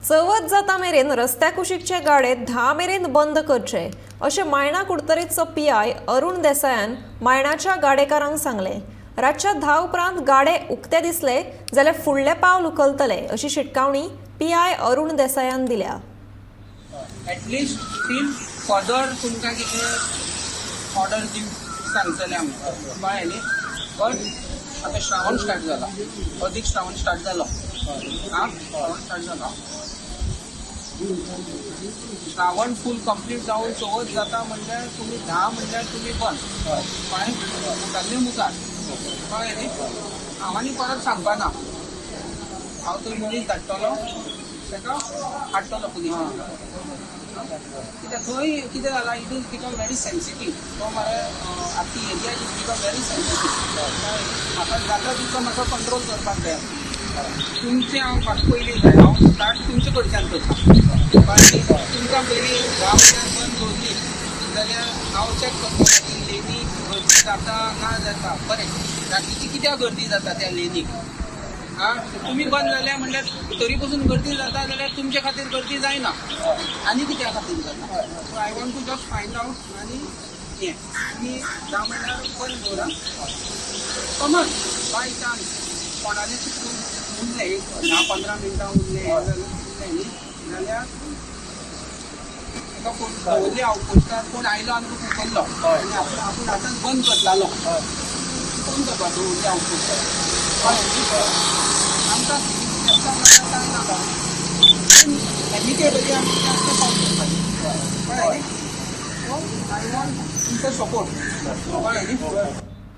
चवथ जाता मेरेन रस्त्या कुशीकचे गाडे 10 मेरेन बंद करचे अशें मायणा कुडतरेचो पीआय अरुण देसायान मायणाच्या गाडेकारांक सांगलें. रातच्या 10 उपरांत गाडे उक्ते दिसले जाल्यार फुडलें पावल उखलतले अशी शिटकावणी पीआय अरुण देसायान दिल्या. एटलिस्ट टील फर्दर तुमकां कितें ऑर्डर दिव सांगतले आमी, कळ्ळें न्ही? बट आतां श्रावण स्टार्ट जाला, अदीक श्रावण स्टार्ट जालो. आं, श्रावण स्टार्ट जालो, श्रावण फूल कंप्लीट जावन चवथ जाता म्हणल्यार तुमी 10 म्हणल्यार तुमी बंद. कळ्ळें? मुखारले मुखार, कळ्ळें न्ही? हांव आनी परत सांगपाना. हांव थंय मनीस धाडटलो, ताका हाडटलो पुलिसान. कित्याक थंय कितें जालां, it is become very sensitive. तो मरे आख्खी area is become very sensitive. म्हाका जाता तितलो म्हाका कंट्रोल करपाक जाय. तुमचें हांव, म्हाका पयलीं जाय, हांव स्टार्ट तुमचे कडच्यान करता, कळ्ळें न्ही? तुमकां पयलीं 10 म्हयन्यार बंद दवरली जाल्यार हांव चॅक करतलो की लेनी गर्दी जाता ना जाता. बरें, रातीची कित्याक गर्दी जाता त्या लेनीक? आं, तुमी बंद जाल्या म्हणल्यार तरी पसून गर्दी जाता जाल्यार तुमचे खातीर गर्दी जायना आनी कित्या खातीर जाता? So I want to just find out. आनी हें तुमी 10 म्हणल्यार बंद दवरा. समज बाय चान्स कोणाले चुकून उरलें, एक 10-15 मिनटां उरलें, हें जालें, उरलें न्ही जाल्यार ताका फोन दवरली आउटपोस्टार. कोण आयलो आनी तुका उखल्लो आनी आपूण आपूण आतांच बंद करतालो, फोन करपा दवरली आउटपोस्टार, कळ्ळें न्ही? आमकां तेमकां कांय नाका, पूण एमिकेबली आमी कितें आसता सॉल्व करपाचें, कळ्ळें न्ही? सो I want तुमचो सपोर्ट, कळ्ळें न्ही?